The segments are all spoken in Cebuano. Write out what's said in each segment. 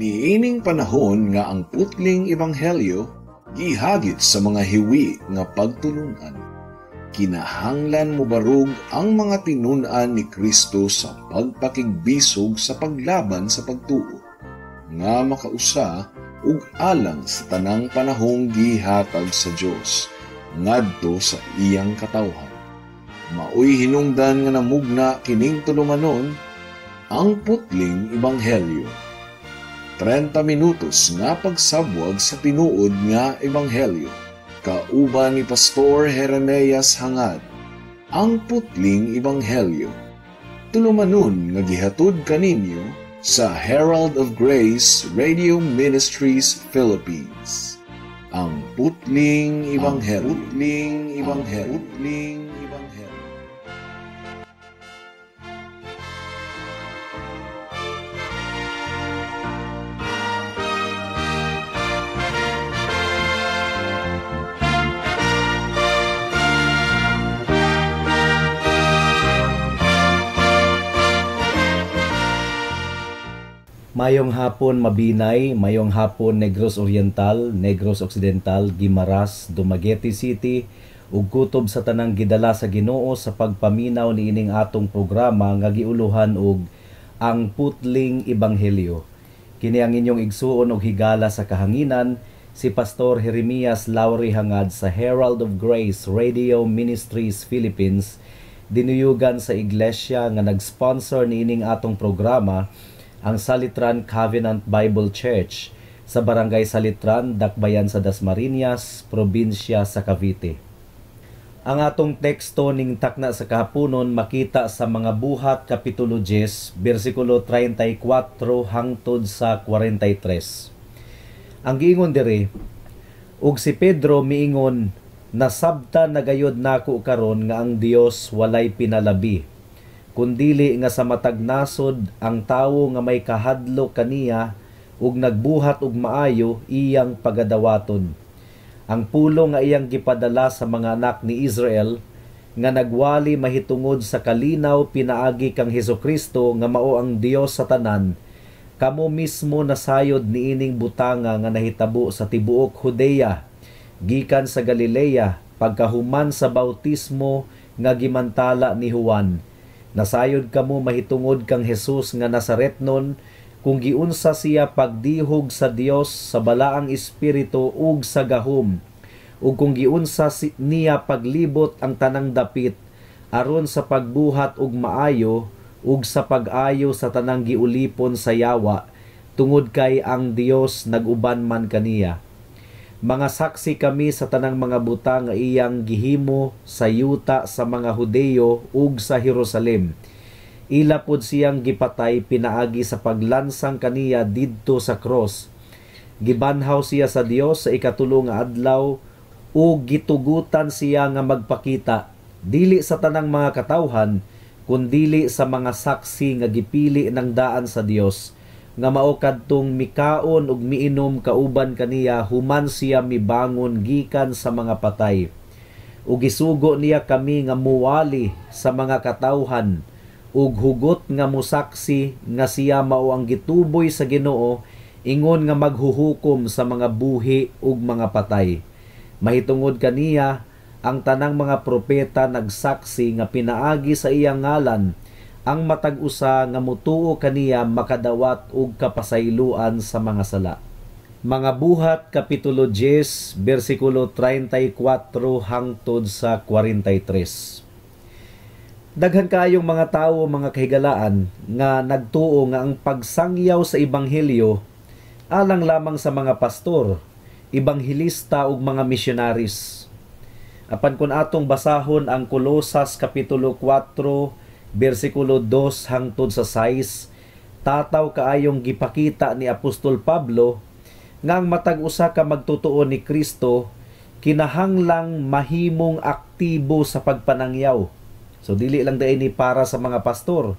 Niining panahon nga ang putling ebanghelyo gihagit sa mga hiwi nga pagtulunan, kinahanglan mobarug ang mga tinun-an ni Kristo sa pagpakigbisog sa paglaban sa pagtuo, nga makausa ug alang sa tanang panahong gihatag sa Dios ngadto sa iyang katawhan. Maoy hinungdan nga namugna kining tulumanon ang putling ebanghelyo. 30 minutos nga pagsabwag sa tinuod nga ebanghelyo. Kauban ni Pastor Jeremias Hangad, ang putling ebanghelyo. Tulumanon nga gihatod kaninyo sa Herald of Grace Radio Ministries Philippines. Ang putling ebanghelyo. Putling ebanghelyo. Putling ebanghelyo. Mayong hapon Mabinay, mayong hapon Negros Oriental, Negros Occidental, Guimaras, Dumaguete City, ug kutob sa tanang gidala sa Ginoo sa pagpaminaw niining atong programa nga giuluhan og ang Putling Ebanghelyo. Kini ang inyong igsuon og higala sa kahanginan, si Pastor Jeremias Lauri Hangad sa Herald of Grace Radio Ministries Philippines, dinuyugan sa iglesia nga nag-sponsor niining atong programa, ang Salitran Covenant Bible Church sa Barangay Salitran, Dakbayan sa Dasmariñas, probinsya sa Cavite. Ang atong teksto ning takna sa kahaponon makita sa Mga Buhat Kapitulo 10, bersikulo 34 hangtod sa 43. Ang giingon diri, ug si Pedro miingon, nasabta na gayod nako karon nga ang Dios walay pinalabi, kundili nga sa matag nasod ang tawo nga may kahadlok kaniya ug nagbuhat og maayo iyang pagadawaton. Ang pulong nga iyang gipadala sa mga anak ni Israel nga nagwali mahitungod sa kalinaw pinaagi kang Hesukristo nga mao ang Dios sa tanan, kamo mismo nasayod niining butanga nga nahitabo sa tibuok Judea gikan sa Galilea pagkahuman sa bautismo nga gimantala ni Juan. Nasayod kamo mahitungod kang Jesus nga Nazaretnon, kung giunsa siya pagdihog sa Dios sa balaang espiritu ug sa gahom, ug kung giunsa niya paglibot ang tanang dapit aron sa pagbuhat og maayo ug sa pag-ayo sa tanang giulipon sa yawa, tungod kay ang Dios nag-uban man kaniya. Mga saksi kami sa tanang mga butang nga iyang gihimo sa yuta sa mga Hudeyo ug sa Jerusalem. Ila pod siyang gipatay pinaagi sa paglansang kaniya didto sa cross. Gibanhaw siya sa Dios sa ikatulo nga adlaw ug gitugutan siya nga magpakita dili sa tanang mga katawhan kundili sa mga saksi nga gipili ng daan sa Dios, nga mao kadtong mikaon ug miinom kauban kaniya human siya mibangon gikan sa mga patay. Ug gisugo niya kami nga muwali sa mga katawhan ug hugot nga musaksi nga siya mao ang gituboy sa Ginoo ingon nga maghuhukom sa mga buhi ug mga patay. Mahitungod kaniya ang tanang mga propeta nagsaksi nga pinaagi sa iyang ngalan ang matag usa nga mutuo kaniya makadawat og kapasayloan sa mga sala. Mga Buhat Kapitulo 10, bersikulo 34 hangtod sa 43. Daghan kaayong mga tawo, mga kahigalaan, nga nagtuo nga ang pagsangyaw sa ebanghelyo alang lamang sa mga pastor, ebanghelista ug mga misyonaris. Apan kun atong basahon ang Kolosas Kapitulo 4, bersikulo 2 hangtod sa 6, tataw kaayong gipakita ni Apostol Pablo nga ang matag usa ka magtotoo ni Kristo kinahanglang mahimong aktibo sa pagpanangyaw. So dili lang dai ni para sa mga pastor.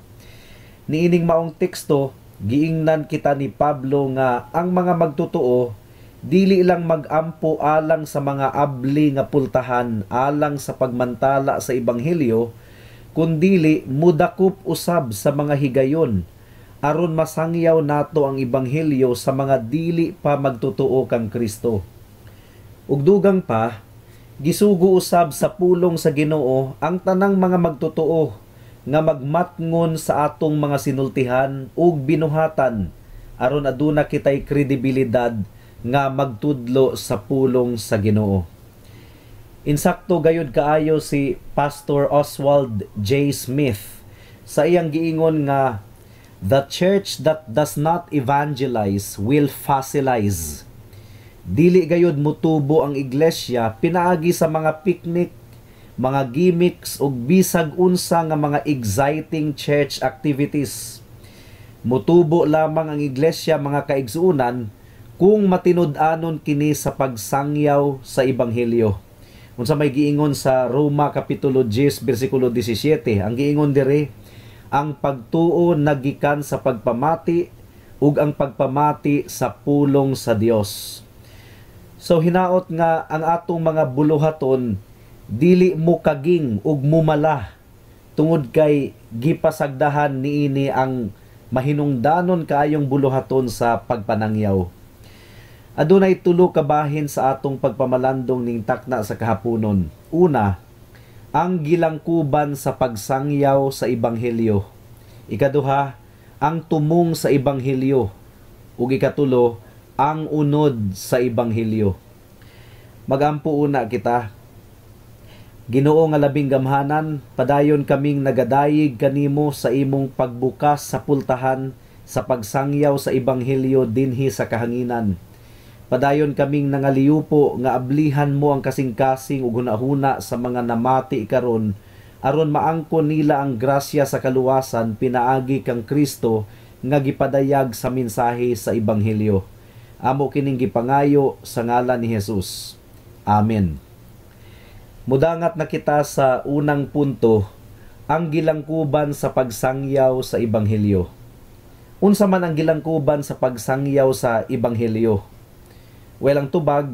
Niining maong teksto, giingnan kita ni Pablo nga ang mga magtotoo dili lang magampo alang sa mga abli nga pultahan alang sa pagmantala sa ebanghelyo, kundili mudakop usab sa mga higayon aron masangyaw nato ang ebanghelyo sa mga dili pa magtotoo kang Kristo. Ug dugang pa, gisugo usab sa pulong sa Ginoo ang tanang mga magtotoo nga magmatngon sa atong mga sinultihan ug binuhatan aron aduna kitay kredibilidad nga magtudlo sa pulong sa Ginoo. Insakto gayud kaayo si Pastor Oswald J. Smith sa iyang giingon nga "The church that does not evangelize will fossilize." Dili gayud mutubo ang iglesia pinaagi sa mga picnic, mga gimmicks ug bisag unsa nga mga exciting church activities. Mutubo lamang ang iglesia, mga kaigsuonan, kung matinud-anon kini sa pagsangyaw sa ebanghelyo. Unsa may giingon sa Roma kapitulo 10 bersikulo 17? Ang giingon diri, ang pagtuo nagikan sa pagpamati ug ang pagpamati sa pulong sa Dios. So hinaot nga ang atong mga buluhaton dili mo kaging ug mumala tungod kay gipasagdahan niini ang mahinungdanon kaayong buluhaton sa pagpanangyaw. Adunay tulo ka bahin sa atong pagpamalandong ning takna sa kahaponon. Una, ang gilangkuban sa pagsangyaw sa ebanghelyo. Ikaduha, ang tumong sa ebanghelyo. Ug ikatulo, ang unod sa ebanghelyo. Magampo una kita. Ginoo nga labing gamhanan, padayon kaming nagadayig kanimo sa imong pagbukas sa pultahan sa pagsangyaw sa ebanghelyo dinhi sa kahanginan. Padayon kaming nangaliyupo nga ablihan mo ang kasing-kasing ug hunahuna sa mga namati karon aron maangkon nila ang grasya sa kaluwasan pinaagi kang Kristo nga gipadayag sa mensahe sa ebanghelyo. Amo kining gipangayo sa ngalan ni Jesus. Amen. Mudangat na kita sa unang punto, ang gilangkuban sa pagsangyaw sa ebanghelyo. Unsa man ang gilangkuban sa pagsangyaw sa ebanghelyo? Well, ang tubag,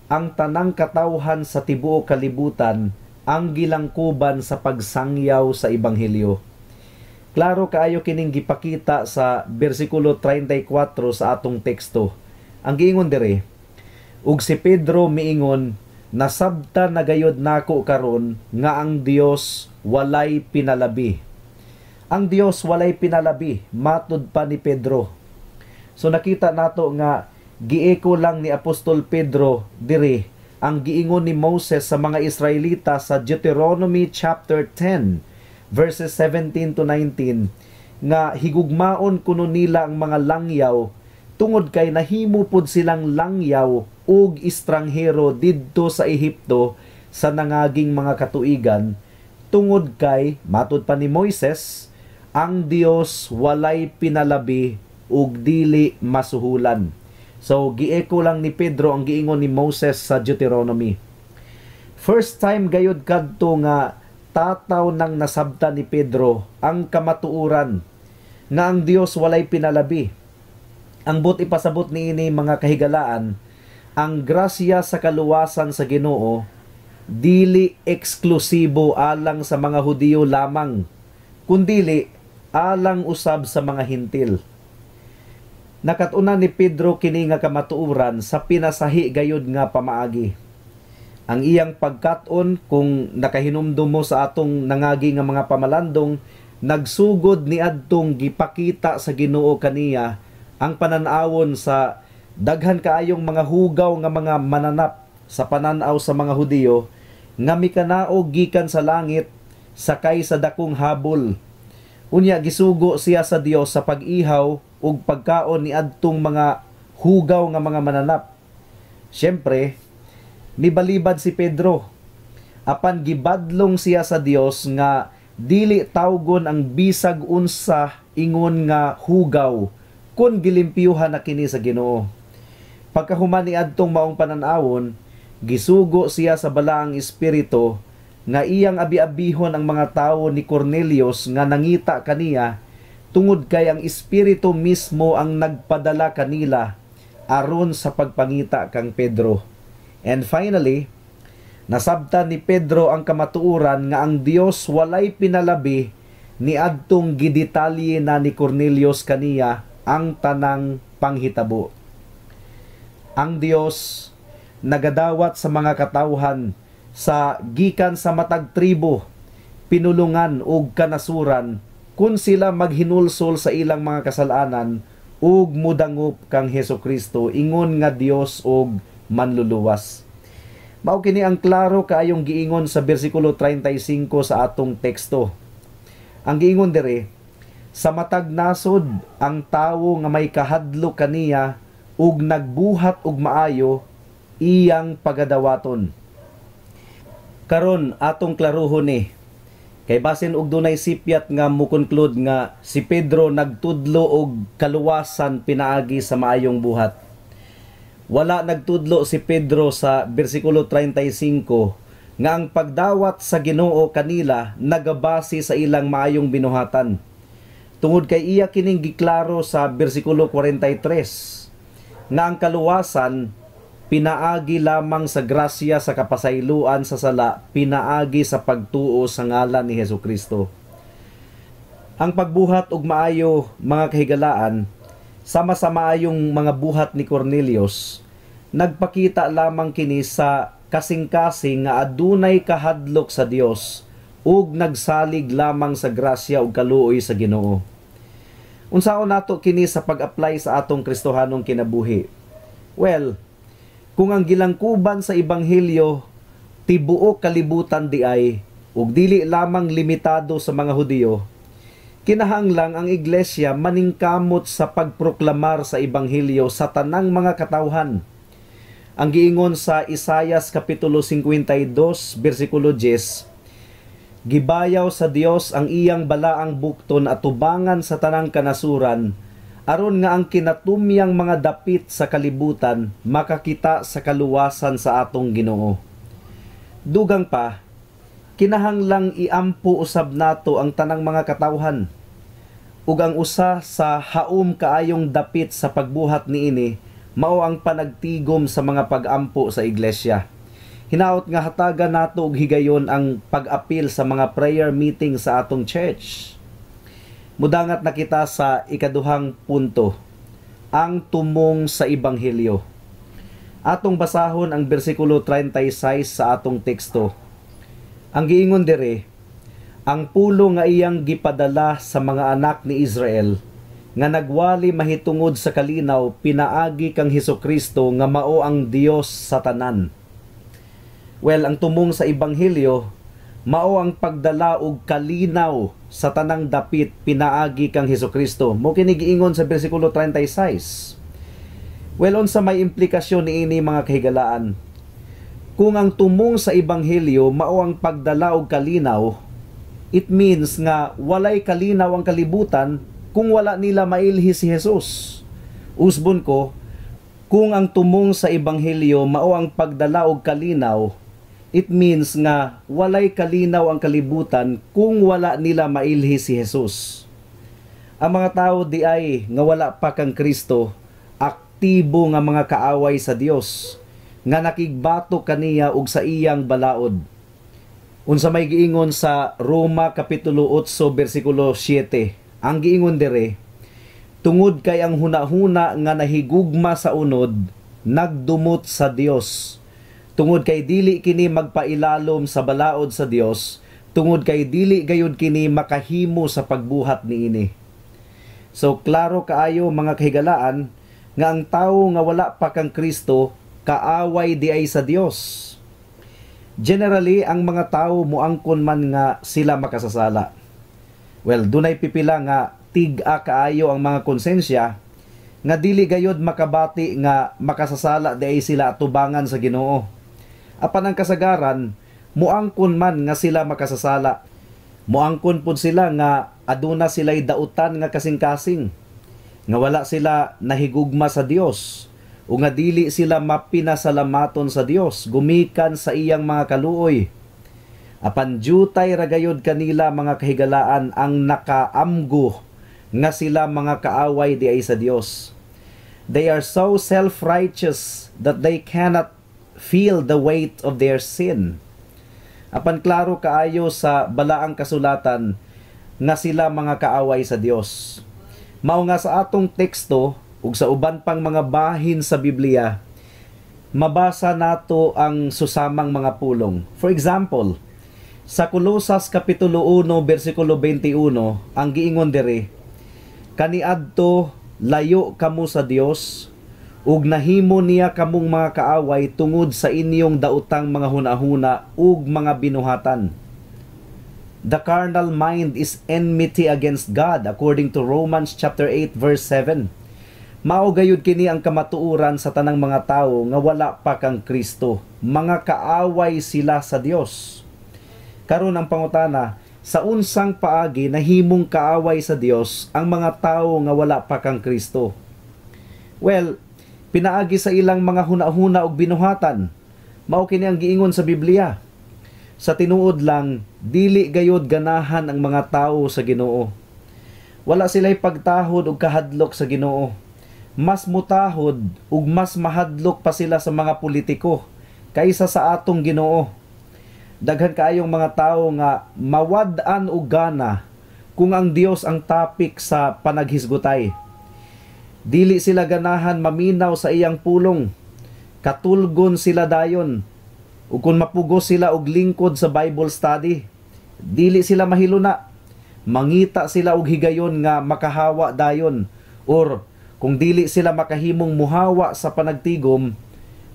ang tanang katawhan sa tibuok kalibutan ang gilangkuban sa pagsangyaw sa ebanghelyo. Klaro kaayo kining gipakita sa bersikulo 34 sa atong teksto. Ang giingon dire, ug si Pedro miingon, "Nasabta na gayod nako karon nga ang Dios walay pinalabi." Ang Dios walay pinalabi, matud pa ni Pedro. So nakita nato nga gieko lang ni Apostol Pedro diri ang giingon ni Moses sa mga Israelita sa Deuteronomy chapter 10 verses 17 to 19 nga higugmaon kuno nila ang mga langyaw tungod kay nahimo pod silang langyaw ug estranghero didto sa Ehipto sa nangaging mga katuigan, tungod kay matud pa ni Moises, ang Dios walay pinalabi ug dili masuhulan. So gieko lang ni Pedro ang giingon ni Moses sa Deuteronomy. First time gayud kadto nga tataw nang nasabta ni Pedro ang kamatuoran nga ang Dios walay pinalabi. Ang but ipasabot niini, mga kahigalaan, ang grasya sa kaluwasan sa Ginoo dili eksklusibo alang sa mga Hudiyo lamang, kundili alang usab sa mga Hintil. Nakatunan ni Pedro kini nga kamatuoran sa pinasahi gayud nga pamaagi. Ang iyang pagkat-on, kung nakahinumdum mo sa atong nangagi nga mga pamalandong, nagsugod niadtong gipakita sa Ginoo kaniya ang panan-awon sa daghan kaayong mga hugaw nga mga mananap sa pananaw sa mga Hudiyo nga mikanaog gikan sa langit sakay sa dakong habol. Unya gisugo siya sa Dios sa pag-ihaw ug pagkaon ni adtong mga hugaw nga mga mananap. Siyempre, mibalibad si Pedro. Apan gibadlong siya sa Dios nga dili tawgon ang bisag unsa ingon nga hugaw kun gilimpyuhan na kini sa Ginoo. Pagkahuman ni adtong maong panan-awon, gisugo siya sa Balaang Espiritu nga iyang abi-abihon ang mga tawo ni Cornelius nga nangita kaniya, tungod kay ang Espiritu mismo ang nagpadala kanila aron sa pagpangita kang Pedro. And finally, nasabtan ni Pedro ang kamatuoran nga ang Dios walay pinalabi Niadtong gidetalye na ni Cornelius kaniya ang tanang panghitabo. Ang Dios nagadawat sa mga katawhan sa gikan sa matag tribo, pinulungan ug kanasuran kung sila maghinulsol sa ilang mga kasalanan ug mudangop kang Hesus Kristo ingon nga Dios ug manluluwas. Mao kini ang klaro kaayong giingon sa bersikulo 35 sa atong teksto. Ang giingon diri, sa matag nasod ang tawo nga may kahadlok kaniya ug nagbuhat og maayo, iyang pagadawaton. Karon atong klaruhon ni, kay basin og dunay sipyat nga mo-conclude nga si Pedro nagtudlo og kaluwasan pinaagi sa maayong buhat. Wala nagtudlo si Pedro sa bersikulo 35 nga ang pagdawat sa Ginoo kanila nagabase sa ilang maayong binuhatan. Tungod kay iya kining giklaro sa bersikulo 43 nga ang kaluwasan pinaagi lamang sa grasya sa kapasayloan sa sala, pinaagi sa pagtuo sa ngalan ni Hesus Kristo. Ang pagbuhat og maayo, mga kahigalaan, sama sa maayong mga buhat ni Cornelius, nagpakita lamang kini sa kasing-kasing nga adunay kahadlok sa Dios ug nagsalig lamang sa grasya ug kaluoy sa Ginoo. Unsaon nato kini sa pag-apply sa atong Kristohanong kinabuhi? Well, kung ang gilangkuban sa ebanghelyo tibuok kalibutan di ay ug dili lamang limitado sa mga Hudiyo, kinahanglang ang iglesia maningkamot sa pagproklamar sa ebanghelyo sa tanang mga katawhan. Ang giingon sa Isayas kapitulo 52 bersikulo 10, gibayaw sa Dios ang iyang balaang bukton at tubangan sa tanang kanasuran, aron nga ang kinatumyang mga dapit sa kalibutan makakita sa kaluwasan sa atong Ginoo. Dugang pa, kinahanglang iampo usab nato ang tanang mga katawhan. Ug ang usa sa haom kaayong dapit sa pagbuhat niini mao ang panagtigom sa mga pag-ampo sa iglesia. Hinaot nga hatagan nato og higayon ang pag-apil sa mga prayer meeting sa atong church. Mudangat na kita sa ikaduhang punto, ang tumong sa ebanghelyo. Atong basahon ang bersikulo 36 sa atong teksto. Ang giingon diri, ang pulo nga iyang gipadala sa mga anak ni Israel nga nagwali mahitungod sa kalinaw pinaagi kang Hesus Kristo nga mao ang Dios sa tanan. Well, ang tumong sa ebanghelyo mao ang pagdala og kalinaw sa tanang dapit pinaagi kang Hesus Kristo. Mo kini giingon sa bersikulo 36. Well, unsa may implikasyon niini, mga kahigalaan? Kung ang tumong sa ebanghelyo mao ang pagdala og kalinaw, it means nga walay kalinaw ang kalibutan kung wala nila mailhi si Jesus. Usbon ko, kung ang tumong sa ebanghelyo mao ang pagdala og kalinaw, it means nga walay kalinaw ang kalibutan kung wala nila mailhi si Jesus. Ang mga tao di ay nga wala pa kang Kristo, aktibo nga mga kaaway sa Dios, nga nakigbato kaniya og sa iyang balaod. Unsa may giingon sa Roma kapitulo 8 bersikulo 7? Ang giingon dire, tungod kay ang hunahuna nga nahigugma sa unod nagdumot sa Dios. Tungod kay dili kini magpailalom sa balaod sa Dios, tungod kay dili gayud kini makahimo sa pagbuhat niini. So klaro kaayo, mga kahigalaan, nga ang tawo nga wala pa kang Kristo kaaway di ay sa Dios. Generally, ang mga tao muangkon man nga sila makasasala. Well, dunay pipila nga tig-a kaayo ang mga konsensya nga dili gayod makabati nga makasasala di ay sila atubangan sa Ginoo. Apan ang kasagaran, muangkon man nga sila makasasala. Muangkon pud sila nga aduna sila'y dautan nga kasing-kasing, nga wala sila nahigugma sa Dios o nga dili sila mapinasalamaton sa Dios gumikan sa iyang mga kaluoy. Apan jutay ragayod kanila, mga kahigalaan, ang nakaamgo nga sila mga kaaway di ay sa Dios. They are so self-righteous that they cannot feel the weight of their sin. Apan klaro kaayo sa balaang kasulatan nga sila mga kaaway sa Dios. Mao nga sa atong teksto ug sa uban pang mga bahin sa Biblia, mabasa nato ang susamang mga pulong. For example, sa Kolosas kapitulo 1 bersikulo 21, ang giingon diri, "Kaniadto layo kamo sa Dios ug nahimo niya kamong mga kaaway tungod sa inyong daotang mga hunahuna ug mga binuhatan." The carnal mind is enmity against God, according to Romans chapter 8 verse 7. Mao gayud kini ang kamatuoran sa tanang mga tawo nga wala pa kang Kristo. Mga kaaway sila sa Dios. Karon ang pangutana, sa unsang paagi nahimong kaaway sa Dios ang mga tawo nga wala pa kang Kristo? Well, pinaagi sa ilang mga hunahuna ug binuhatan. Mao kini ang giingon sa Biblia. Sa tinuod lang, dili gayod ganahan ang mga tawo sa Ginoo. Wala sila'y pagtahod ug kahadlok sa Ginoo. Mas mutahod ug mas mahadlok pa sila sa mga politiko kaysa sa atong Ginoo. Daghan kaayong mga tawo nga mawad-an og gana kung ang Dios ang topic sa panaghisgutay. Dili sila ganahan maminaw sa iyang pulong. Katulgon sila dayon. Ug kung mapugos sila og lingkod sa Bible study, dili sila mahiluna. Mangita sila og higayon nga makahawa dayon, or kung dili sila makahimong muhawa sa panagtigom,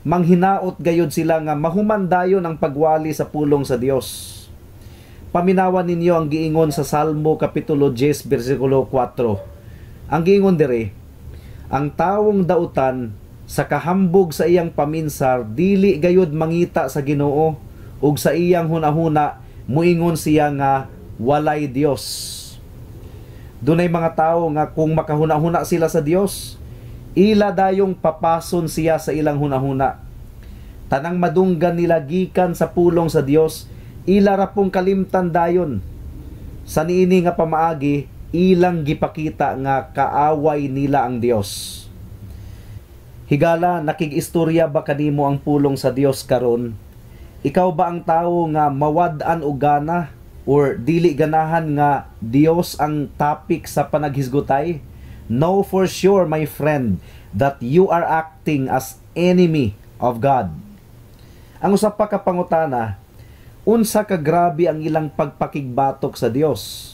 manghinaot gayod sila nga mahuman dayon ang pagwali sa pulong sa Dios. Paminawan ninyo ang giingon sa Salmo kapitulo 10 bersikulo 4. Ang giingon diri, "Ang tawong dautan sa kahambog sa iyang paminsar dili gayod mangita sa Ginoo, ug sa iyang hunahuna muingon siya nga walay Dios." Dunay mga tawo nga kung makahuna-huna sila sa Dios, ila dayong papason siya sa ilang hunahuna. Tanang madunggan nila gikan sa pulong sa Dios, ila ra pong kalimtan dayon. Sa niini nga pamaagi, ilang gipakita nga kaaway nila ang Dios. Higala, nakig-istorya ba kanimo ang pulong sa Dios karon? Ikaw ba ang tawo nga mawad-an og gana or dili ganahan nga Dios ang topic sa panaghisgutay? Know for sure, my friend, that you are acting as enemy of God. Ang usa pa ka pangutana, unsa ka grabe ang ilang pagpakigbatok sa Dios?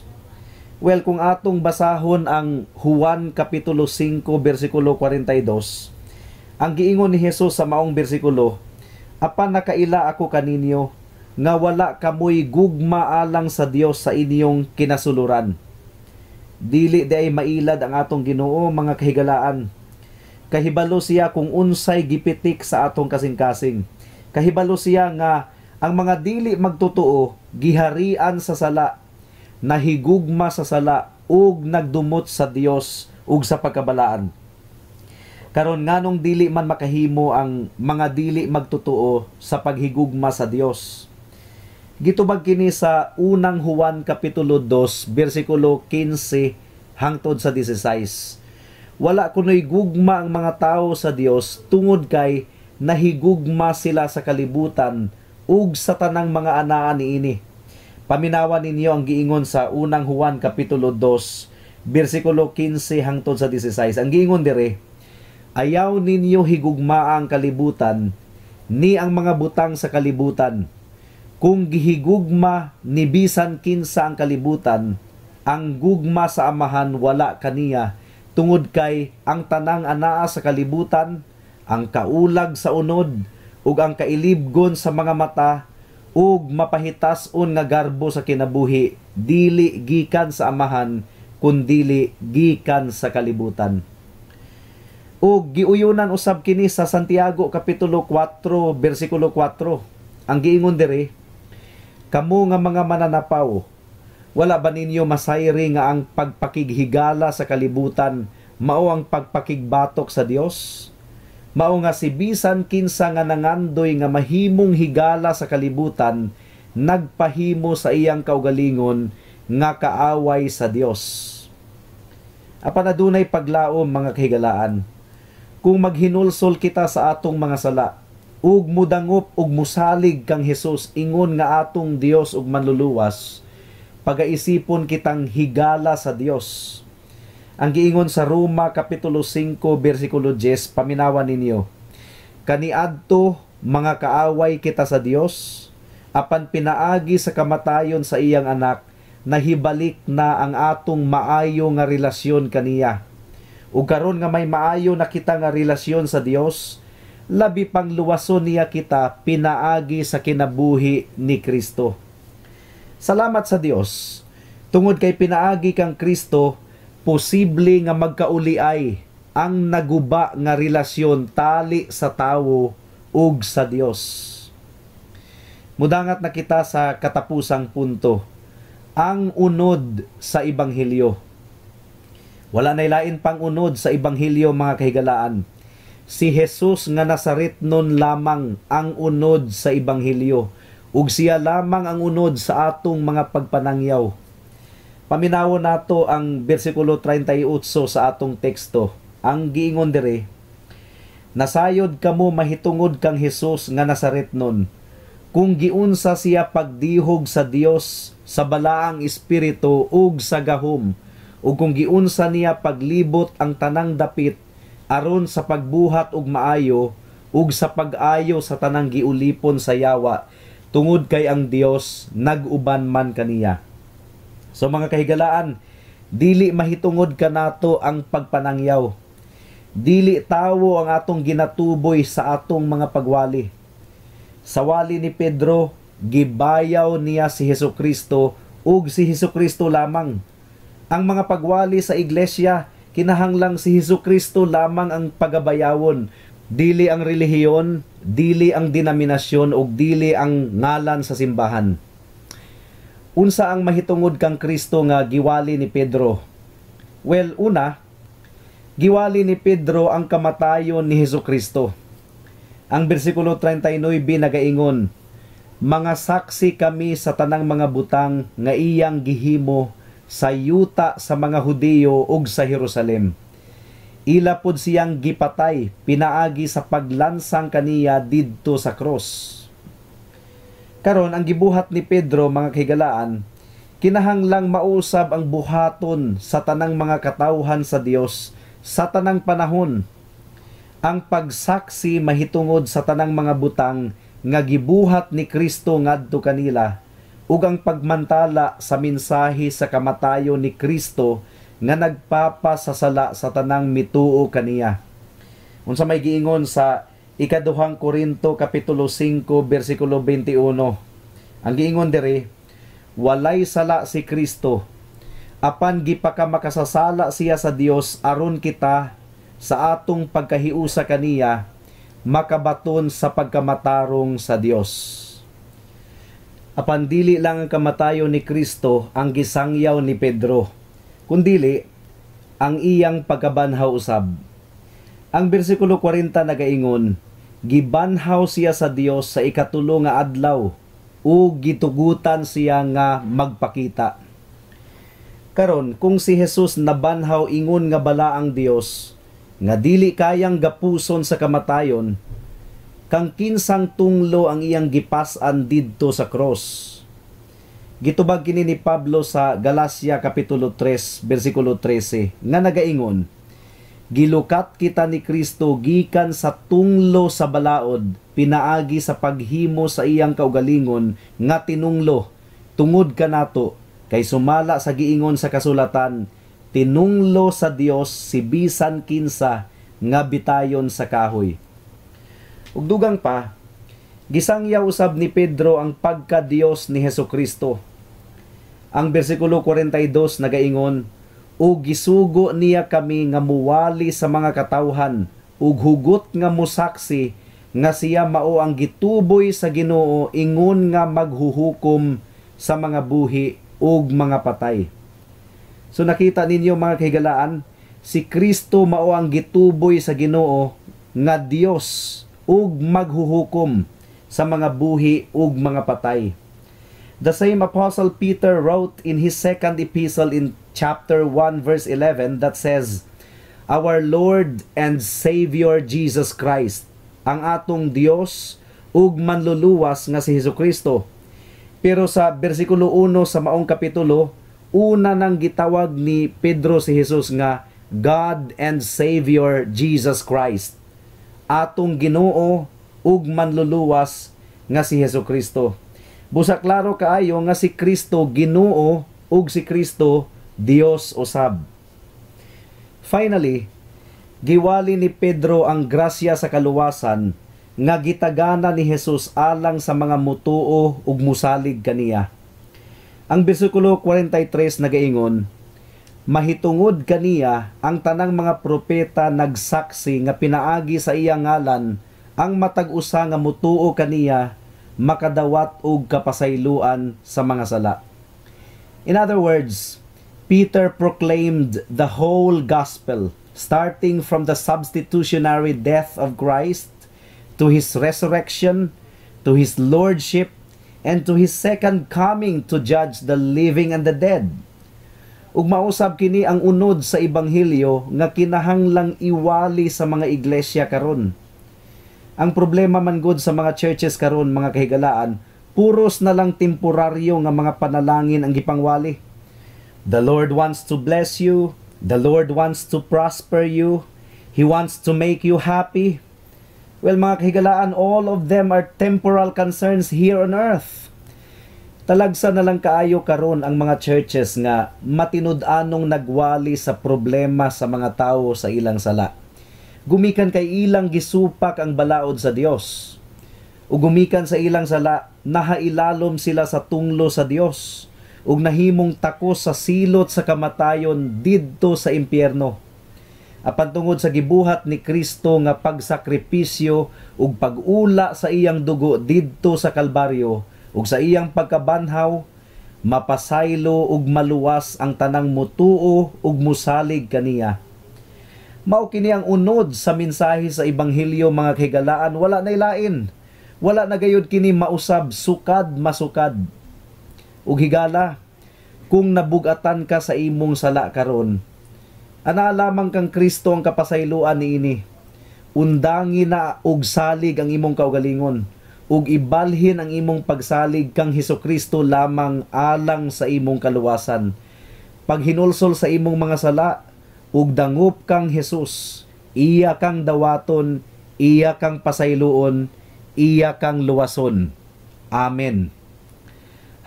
Well, kung atong basahon ang Juan kapitulo 5 bersikulo 42, ang giingon ni Jesus sa maong bersikulo, "Apan nakaila ako kaninyo nga wala kamoy gugma alang sa Dios sa inyong kinasuluran." Dili diay mailad ang atong Ginoo, mga kahigalaan. Kahibalo siya kung unsay gipitik sa atong kasing-kasing. Kahibalo siya nga ang mga dili magtotoo giharian sa sala, nahigugma sa sala ug nagdumot sa Dios ug sa pagkabalaan. Karon, nganong dili man makahimo ang mga dili magtotoo sa paghigugma sa Dios? Gitubag kini sa Unang Juan kapitulo 2 bersikulo 15 hangtod sa 16. Wala kunoy gugma ang mga tawo sa Dios tungod kay nahigugma sila sa kalibutan ug sa tanang mga anaa niini. Paminawan ninyo ang giingon sa Unang Juan kapitulo 2 bersikulo 15 hangtod sa 16. Ang giingon dire, "Ayaw ninyo higugmaa ang kalibutan ni ang mga butang sa kalibutan. Kung gihigugma ni bisan kinsa ang kalibutan, ang gugma sa Amahan wala kaniya, tungod kay ang tanang anaa sa kalibutan, ang kaulag sa unod ug ang kailibgon sa mga mata ug mapahitason nga garbo sa kinabuhi, dili gikan sa Amahan kundili gikan sa kalibutan." Ug giuyunan usab kini sa Santiago kapitulo 4 bersikulo 4. Ang giingon diri, "Kamo nga mga mananapaw, wala ba ninyo masayri nga ang pagpakighigala sa kalibutan mao ang pagpakigbatok sa Dios? Mao nga si bisan kinsa nga nangandoy nga mahimong higala sa kalibutan, nagpahimo sa iyang kaugalingon nga kaaway sa Dios." Apan adunay paglaom, mga kahigalaan. Kung maghinulsol kita sa atong mga sala ug mudangop ug musalig kang Hesus ingon nga atong Dios ug Manluluwas, Pagaisipon kitang higala sa Dios. Ang giingon sa Roma kapitulo 5 bersikulo 10, paminawan ninyo. Kaniadto mga kaaway kita sa Dios, apan pinaagi sa kamatayon sa iyang anak, nahibalik na ang atong maayo nga relasyon kaniya. Ug karon nga may maayo na kita nga relasyon sa Dios, labi pang luwason niya kita pinaagi sa kinabuhi ni Kristo. Salamat sa Dios. Tungod kay pinaagi kang Kristo, posible nga magkauliay ang naguba nga relasyon tali sa tawo ug sa Dios. Mudangat na kita sa katapusang punto, ang unod sa ebanghelyo. Wala na lain pang unod sa ebanghelyo, mga kahigalaan. Si Jesus nga Nazaretnon lamang ang unod sa ebanghelyo ug siya lamang ang unod sa atong mga pagpanangyaw. Paminawon nato ang bersikulo 38 sa atong teksto. Ang giingon dire, "Nasayod kamo mahitungod kang Hesus nga Nazaretnon, kung giunsa siya pagdihog sa Dios sa balaang espiritu ug sa gahom, ug kung giunsa niya paglibot ang tanang dapit aron sa pagbuhat og maayo ug sa pag-ayo sa tanang giulipon sa yawa, tungod kay ang Dios nag-uban man kaniya." So mga kahigalaan, dili mahitungod kanato ang pagpanangyaw. Dili tawo ang atong ginatuboy sa atong mga pagwali. Sa wali ni Pedro, gibayaw niya si Hesus Kristo ug si Hesus Kristo lamang. Ang mga pagwali sa iglesia, kinahanglang si Hesus Kristo lamang ang pagabayawon. Dili ang relihiyon, dili ang denominasyon ug dili ang ngalan sa simbahan. Unsa ang mahitungod kang Kristo nga giwali ni Pedro? Well, una, giwali ni Pedro ang kamatayon ni Hesus Kristo. Ang bersikulo 39 nagaingon, "Mga saksi kami sa tanang mga butang nga iyang gihimo sa yuta sa mga Hudiyo ug sa Jerusalem. Ila pod siyang gipatay pinaagi sa paglansang kaniya didto sa cross." Karon, ang gibuhat ni Pedro, mga kahigalaan, kinahanglang mausab ang buhaton sa tanang mga katawhan sa Dios sa tanang panahon. Ang pagsaksi mahitungod sa tanang mga butang nga gibuhat ni Kristo ngadto kanila ug ang pagmantala sa mensahe sa kamatayon ni Kristo nga nagpapasasala sa tanang mituo kaniya. Unsa may giingon sa Ikaduhang Korinto kapitulo 5 bersikulo 21? Ang giingon diri, "Walay sala si Kristo, apan gipakamakasasala siya sa Dios aron kita sa atong pagkahiusa kaniya makabaton sa pagkamatarong sa Dios." Apan dili lang ang kamatayon ni Kristo ang gisangyaw ni Pedro, kundili ang iyang pagkabanhaw usab. Ang bersikulo 40 nagaingon, "Gibanhaw siya sa Dios sa ikatulo nga adlaw ug gitugutan siya nga magpakita." Karon, kung si Jesus nabanhaw ingon nga balaang Dios nga dili kayang gapuson sa kamatayon, kang kinsang tunglo ang iyang gipas-an didto sa cross? Gitubag kini ni Pablo sa Galacia kapitulo 3 bersikulo 13 nga nagaingon, "Gilukat kita ni Kristo gikan sa tunglo sa balaod pinaagi sa paghimo sa iyang kaugalingon nga tinunglo tungod kanato, kay sumala sa giingon sa kasulatan, tinunglo sa Dios si bisan kinsa nga bitayon sa kahoy." Ug dugang pa, gisangyaw usab ni Pedro ang pagka-Dios ni Hesukristo. Ang bersikulo 42 nagaingon, "Ug gisugo niya kami nga muwali sa mga katawhan ug hugot nga musaksi nga siya mao ang gituboy sa Ginoo ingon nga maghuhukom sa mga buhi ug mga patay." So nakita ninyo, mga kahigalaan, si Kristo mao ang gituboy sa Ginoo nga Dios ug maghuhukom sa mga buhi ug mga patay. The same Apostle Peter wrote in his second epistle in chapter 1 verse 11 that says, "Our Lord and Savior Jesus Christ, ang atong Dios ug manluluwas nga si Hesukristo, Pero sa bersikulo 1 sa maong kapitulo, una nang gitawag ni Pedro si Jesus nga God and Savior Jesus Christ, atong Ginoo ug manluluwas nga si Hesus Kristo. Busa klaro kaayo nga si Kristo Ginoo ug si Kristo Dios usab. Finally, giwali ni Pedro ang grasya sa kaluwasan nga gitagana ni Jesus alang sa mga mutuo ug musalig kaniya. Ang bersikulo 43 nagaingon, mahitungod kaniya ang tanang mga propeta nagsaksi nga pinaagi sa iyang ngalan ang matag usa nga mutuo kaniya makadawat og kapasayloan sa mga sala. In other words, Peter proclaimed the whole gospel, starting from the substitutionary death of Christ, to his resurrection, to his lordship, and to his second coming to judge the living and the dead. Ug mausab kini ang unod sa ebanghelyo nga kinahanglang iwali sa mga iglesia karon. Ang problema man gud sa mga churches karon, mga kahigalaan, puros na lang temporaryo nga mga panalangin ang gipangwali. The Lord wants to bless you. The Lord wants to prosper you. He wants to make you happy. Well, mga kahigalaan, all of them are temporal concerns here on earth. Talagsa na lang kaayo karon ang mga churches nga matinud-anong nagwali sa problema sa mga tawo sa ilang sala. Gumikan kay ilang gisupak ang balaod sa Dios. Ug gumikan sa ilang sala, nahailalom sila sa tunglo sa Dios ug nahimong takos sa silot sa kamatayon didto sa impyerno. Apan tungod sa gibuhat ni Kristo nga pagsakripisyo ug pag-ula sa iyang dugo didto sa Kalbaryo ug sa iyang pagkabanhaw, mapasaylo ug maluwas ang tanang mutuo ug musalig kaniya. Mao kini ang unod sa mensahe sa ebanghelyo, mga kahigalaan, wala na ilain. Wala na gayud kini mausab, sukad masukad. Ug higala, kung nabugatan ka sa imong sala karon, ana lamang kang Kristo ang kapasayloan niini. Undangi na og salig ang imong kaugalingon, ug ibalhin ang imong pagsalig kang Hesukristo lamang alang sa imong kaluwasan. Paghinulsol sa imong mga sala, ug dangup kang Hesus, iya kang dawaton, iya kang pasayloon, iya kang luwason. Amen.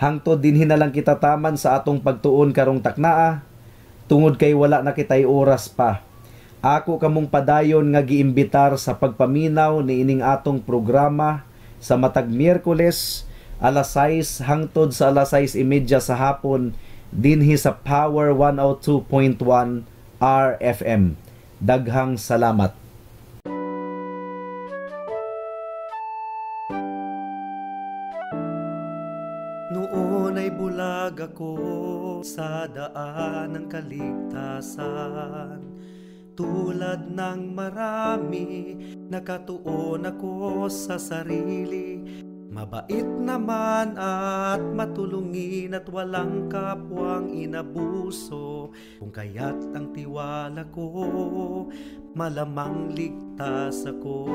Hangtod dinhi na lang kita taman sa atong pagtuon karong taknaa, tungod kay wala na kitay oras pa. Ako kamong padayon nga giimbitar sa pagpaminaw niining atong programa sa matag Miyerkules alas 6 hangtod sa alas 6:30 sa hapon dinhi sa Power 102.1 RFM. Daghang salamat. Noon ay bulag ako sa daan ng kaligtasan. Tulad ng marami, nakatuon ako sa sarili. Mabait naman at matulungin at walang kapwang inabuso. Kung kaya't ang tiwala ko, malamang ligtas ako.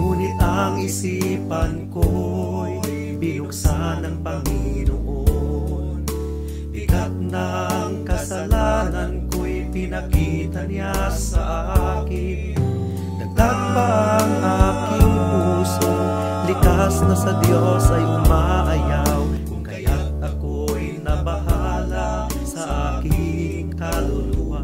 Ngunit ang isipan ko'y binuksan ng Panginoon. Bigat ng kasalanan ko'y pinakita niya sa akin. Dagdag pa ang aking puso, likas na sa Diyos ay umaayaw. Kung kaya't ako'y nabahala sa aking kaluluwa.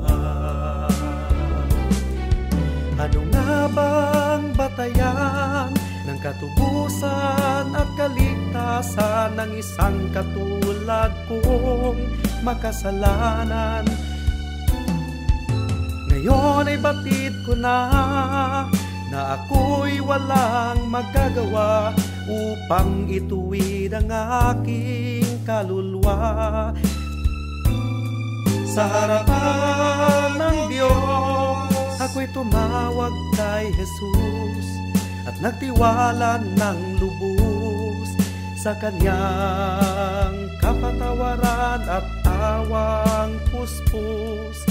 Ano nga bang batayan ng katubusan at kaligtasan ng isang katulad kong makasalanan? Ngayon ay batid ko na na ako'y walang magagawa upang ituwid ang aking kaluluwa. Sa harapan ng Diyos, ako'y tumawag kay Jesus at nagtiwala ng lubos sa kanyang kapatawaran at awang puspos.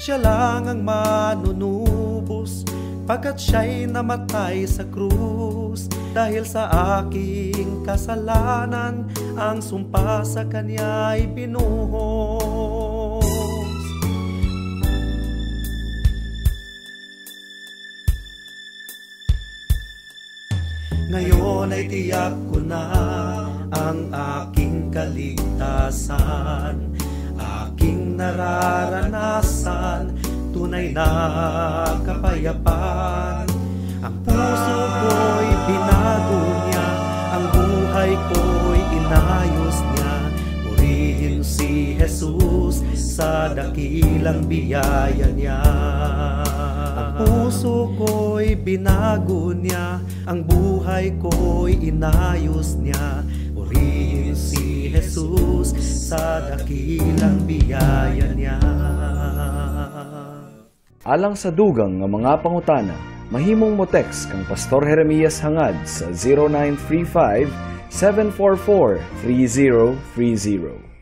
Siya lang ang manunubos, pagkat siya'y namatay sa krus. Dahil sa aking kasalanan, ang sumpa sa kanya'y binuhos. Ngayon ay tiyak ko na ang aking kaligtasan, aking nararanasan, tunay na kapayapaan. Ang puso ko'y binago niya, ang buhay ko'y inayos niya. Purihin si Jesus sa dakilang biyaya niya. Ang puso ko'y binago niya, ang buhay ko'y inayos niya. Purihin si Jesus sa dakilang biyaya niya. Alang sa dugang nga mga pangutana, mahimong mo text kang Pastor Jeremias Hangad sa 0935 744 3030.